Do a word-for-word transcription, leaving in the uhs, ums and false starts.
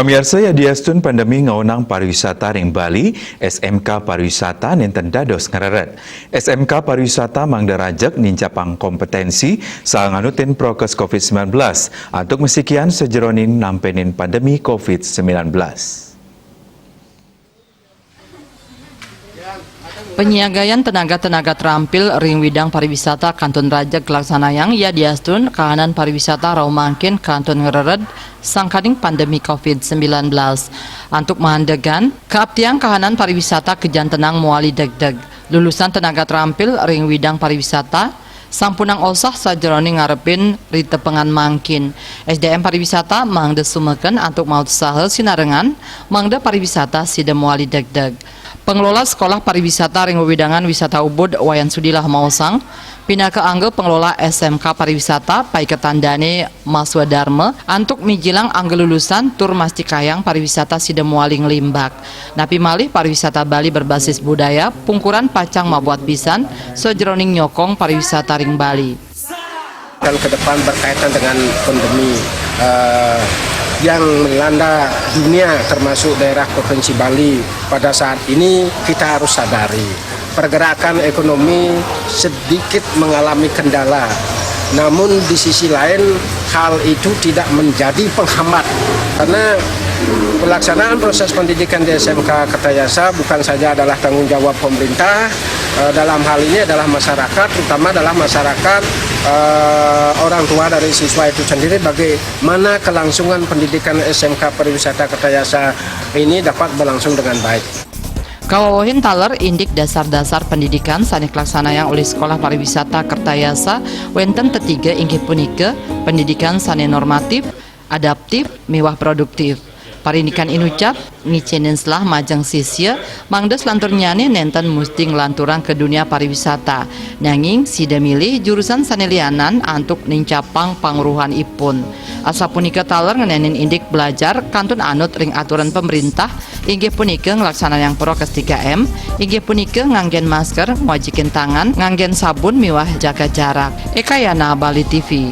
Pamiarsa, yadiastun pandemi ngaunang pariwisata ring Bali, S M K Pariwisata nenten dados ngreret. S M K Pariwisata mangda rajeg nincapang kompetensi saha nganutin prokes covid sembilan belas antuk masikian sajeroning nampenin pandemi covid sembilan belas. Panyiagayan tenaga-tenaga terampil ring widang pariwisata kantun rajeg kalaksanayang yadiastun kahanan pariwisata rauh mangkin kantun ngreret sangkaning pandemi covid sembilan belas. Antuk maandegan, kaaptiang kahanan pariwisata kajantenang mawali degdeg. Lulusan tenaga terampil ring widang pariwisata sampunang osah sajeroning ngarepin ritepengan mangkin. S D M pariwisata mangda sumeken antuk mautsaha sinarengan mangda pariwisata sida mawali degdeg. Pengelola Sekolah Pariwisata ring wewidangan Wisata Ubud, Wayan Sudilah maosang, pinaka angga pengelola S M K Pariwisata, paiketan dane Maswadarma antuk mijilang angga lulusan tur mastikayang pariwisata sida mawali nglimbak. Napi malih pariwisata Bali berbasis budaya pungkuran pacang mabuat pisan sajeroning nyokong pariwisata ring Bali. Kan ke depan berkaitan dengan pandemi eh, yang melanda dunia, termasuk daerah Provinsi Bali pada saat ini, kita harus sadari pergerakan ekonomi sedikit mengalami kendala. Namun di sisi lain, hal itu tidak menjadi penghambat karena pelaksanaan proses pendidikan di S M K Kertayasa bukan saja adalah tanggung jawab pemerintah, eh, dalam hal ini adalah masyarakat, terutama adalah masyarakat eh, orang tua dari siswa itu sendiri, bagaimana kelangsungan pendidikan S M K Pariwisata Kertayasa ini dapat berlangsung dengan baik. Kawawahin taler indik dasar-dasar pendidikan sane kalaksanayang olih Sekolah Pariwisata Kertayasa wenten tetiga, inggih punika pendidikan sane normatif, adaptif, miwah produktif. Parindikan inucap ngicenin selah majeng sisya, mangda selanturnyane nenten musti nglanturang ka dunia pariwisata. Nanging sida milih jurusan sane lianan antuk nincapang pangruhanipun. Asapunika taler ngenenin indik belajar kantun anut ring aturan pemerintah, inggih punika nglaksanayang prokes tiga M, inggih punika nganggen masker, ngwajikin tangan, nganggen sabun miwah jaga jarak. Ekayana, Bali T V.